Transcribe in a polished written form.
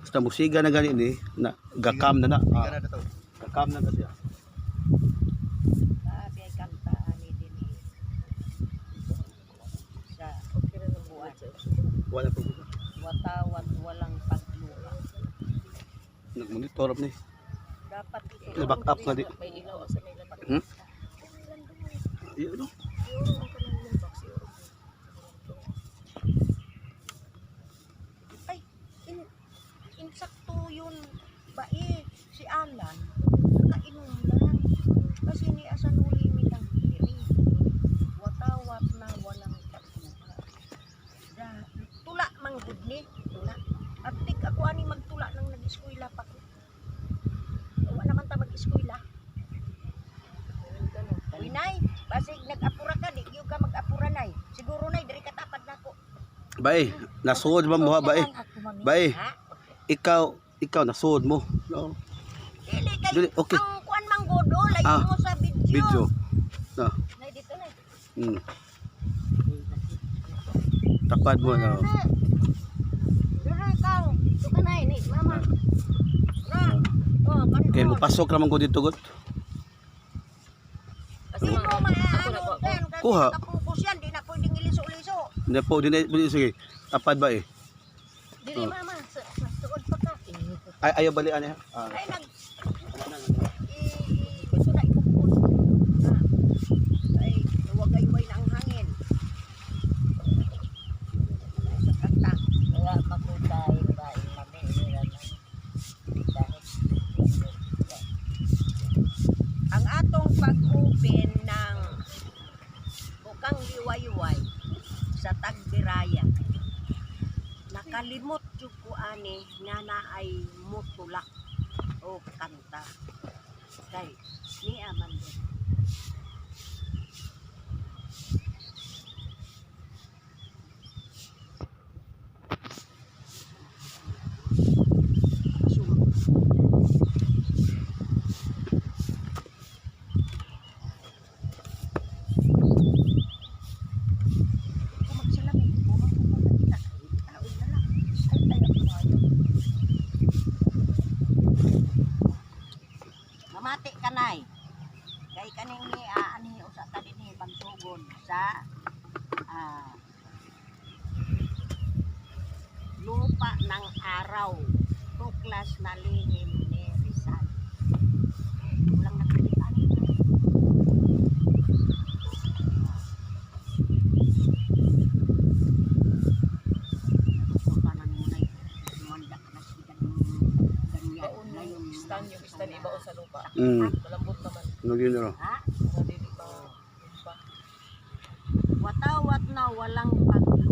Basta musiga na gani ni na gakam na na. Siga Ah, na to. gakam na na siya. Sabi ay kanta ani din eh. Sa Okay ra nang buhat sa Wala pa ko. watawat walang pagluha. Nagmonitor ni. Dapat ito. Na-back up na di. May ilaw asa may lahat. Hmm? Iyo no. Iurong ang kanang yung box iurong. Ay, insakto yun. Ba eh, si Alan, nakainom lang. Kasi ni asa no limit ang hiri. Watawat na walang pagluha. Da, tula manggod ni, tula. At tik ako ani magtula nang nag-eskwela pa ko. Wa naman ta mag-eskwela. Uy, nay, basig nag-apura ka, di gyud ka mag-apura, nay. Siguro, nay, diri ka tapad nako. Bay, nasuod ba mo ha, bay? Bay, Ha? ikaw ikaw nasuod mo. No. Dili kay Dili, okay. ang kuan manggodo layo Ah, mo sa video. Video. Na. Nay dito nay. Tapad mo na. Diri ikaw. Ito ka nay ni mama. Na. Oh, kan. Okay, mupasok raman ko dito god. Asa Di man? mo Ako maano na po. yan kasi Kuha. nakapokus yan, di na pwedeng iliso-liso. Hindi po, di na, sige. Tapad ba eh. Dili mama, sa suod pa ka. Ay, ayaw balian eh. Ah. Ay nag i gusto na ipupus. Na. Ay, wagay-way na ang hangin. Sa kanta. Wala makutahin ba yung mami na dahil Ang atong pag-open ng Bukang Liwayway sa Tagbiroaya. Nakalimot jud ko ani nga naay mutulak o kanta. Kay niya man din. Kung magsalamin, kung magpapakita, taon na lang. Ay, ay, ako ayaw. Mamati ka nay. Kay kaning ni ani usa ta dinhi pagsugon sa lupa ng araw. Tuklas na lihim ni Rizal. Walang nakikita ni. Baon yung stand ibaon sa lupa. Malambot naman. Ano yun no? Ha? Para dili ba pa. Watawat na walang pagluha.